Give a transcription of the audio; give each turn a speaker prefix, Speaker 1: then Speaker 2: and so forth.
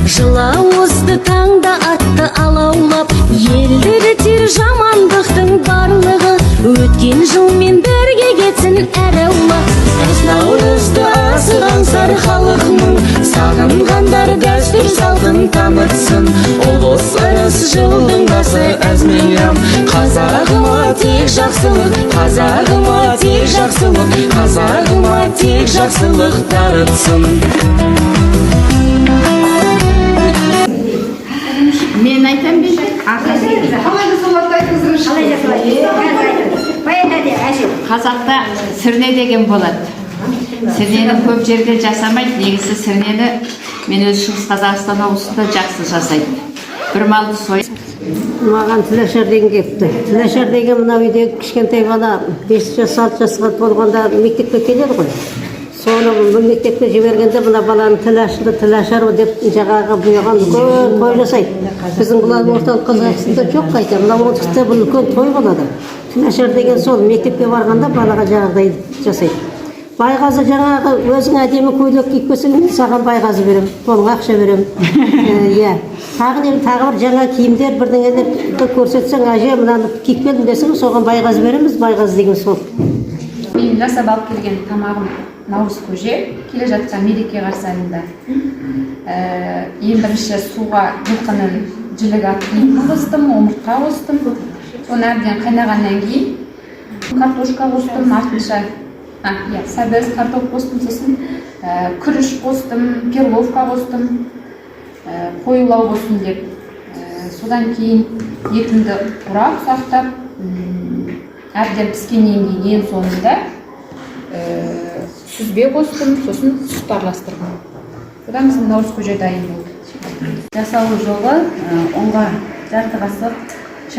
Speaker 1: Жылауызды таңда атты алаулап, елдіртер жамандықтың барлығы. Өткен жылмен бірге кетсін әр аула.
Speaker 2: Наурызды асық аңсар халық мың, сағынғандар дәстүр салтын танытсын. Ұлыс, ырыс, жылдың басы әз мейрам. Қазағыма тек жақсылық, қазағыма тек жақсылық, қазағыма тек жақсылық дарытсын.
Speaker 3: Мен айтам бе?
Speaker 4: Қалай жасалады, айтыңыздаршы.
Speaker 5: Қалай жасалады? Қазір айтамыз. Баянда, Әсел.
Speaker 3: Қазақта сірне деген болады. Сірнені көп жерде жасамайды. Негізі сірнені мен өзі Шығыс Қазақстан облысында жақсы жасайды. Бір малды сой.
Speaker 6: Маған тілашар деген келіпті. Тілашар деген мынау үйдегі кішкентай бала 5 жас, 6 жасқа толғанда мектепке келеді ғой. Соны мектепке жібергенде мына баланың тілі ашылды, тілі ашар деп жаңағы бұйырған үлкен той жасайды. Біздің бұлар Орталық Қазақстанда жоқ қайта. Мына оңтүстікте бұл үлкен той болады. Тілашар деген сол мектепке барғанда балаға жаңағыдай жасайды. Байғазы жаңағы өзің әдемі көйлек киіп келсең, мен саған байғазы беремін, қолыңа ақша беремін. Иә, тағы не, тағы бір жаңа киімдер, бірдеңелерді көрсетсең, әже, мынаны киіп келдім десең, соған байғазы береміз. Байғазы деген сол.
Speaker 7: Мен жасап алып келген тамағым наурыз көже. Келе жатқан мереке қарсаңында ең бірінші суға жылқының жілік атты етін қостым, омыртқа қостым. Соны әбден қайнағаннан кейін картошка қостым, артынша иә, сәбіз, картоп қостым, сосын күріш қостым, перловка қостым, қоюлау болсын деп. Содан кейін етімді турап, ұсақтап, әбден піскеннен кейін ең соңында сүзбе қостым, сосын сүт араластырдым. Содан біздің наурыз көже дайын болды.
Speaker 8: Жасалу жолы: ұнға жарты қасық